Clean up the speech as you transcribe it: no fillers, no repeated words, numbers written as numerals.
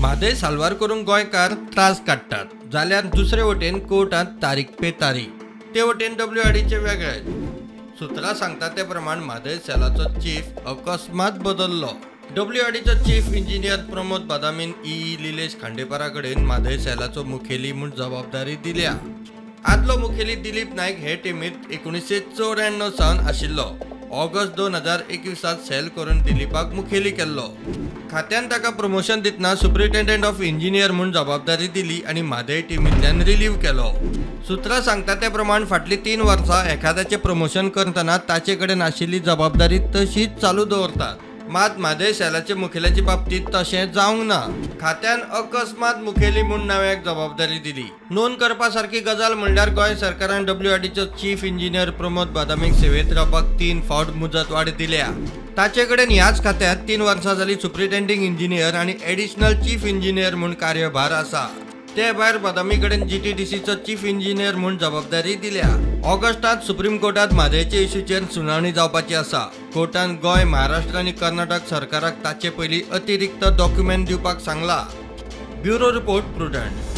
म्हादय साल्वार करूंक गोंयकार त्रास काडटात जाल्यार दुसरे वटेन कोर्टांत तारीख पे तारीख, ते वटेन डब्ल्यूआरडीचे वेगळे. सुत्रां सांगता ते प्रमाण म्हादय सेलाचो चीफ अकस्मात बदल्लो. डब्ल्यूआरडीचो चीफ इंजिनियर प्रमोद बदामीन ई लिलेश खांडेपारा कडेन म्हादय सेलाचो मुखेली म्हूण जबाबदारी दिल्या. आदलो मुखेली दिलीप नायक हे टिमींत 1994 सावन आशिल्लो. ऑगस्ट 2021 सेल करून दिलीपाक मुखेली केल्लो. खात्यान ताका प्रमोशन दितना सुप्रिटेंडंट ऑफ इंजिनियर म्हूण जबाबदारी दिली आनी म्हादय टिमींतल्यान रिलीव केलो. सुत्रां सांगता ते प्रमाण फाटलीं 3 वर्सां एखाद्याचें प्रमोशन करतना ताचे कडेन आशिल्ली जबाबदारी तशीच चालू दवरतात. मात म्हादय सेलाच्या मुखेल्याचे बाबतींत तशें जावंक ना. खात्यान अकस्मात मुखेली म्हूण नव्याक जबाबदारी दिली. नोंद करपा सारकी गजाल म्हणल्यार गोंय सरकारान डब्ल्यूआरडीचो चीफ इंजिनियर प्रमोद बदामीक सेवेंत रावपाक 3 फावट मुजतवाड दिल्या. ताचे कडेन ह्याच खात्यांत 3 वर्सां जाली सुप्रिटेंडिंग इंजिनियर आनी एडिशनल चीफ इंजिनियर म्हूण कार्यभार आसा. ते भायर बदामी कडेन जीटीडीसीचो चीफ इंजिनियर म्हूण जबाबदारी दिल्या. ऑगस्टांत सुप्रीम कोर्टांत म्हादयचे इश्यूचेर सुनावणी जावपाची आसा. कोर्टान गोंय, महाराष्ट्र आनी कर्नाटक सरकाराक ताचे पयलीं अतिरिक्त डॉक्युमेंट दिवपाक सांगला. Bureau report, Prudent.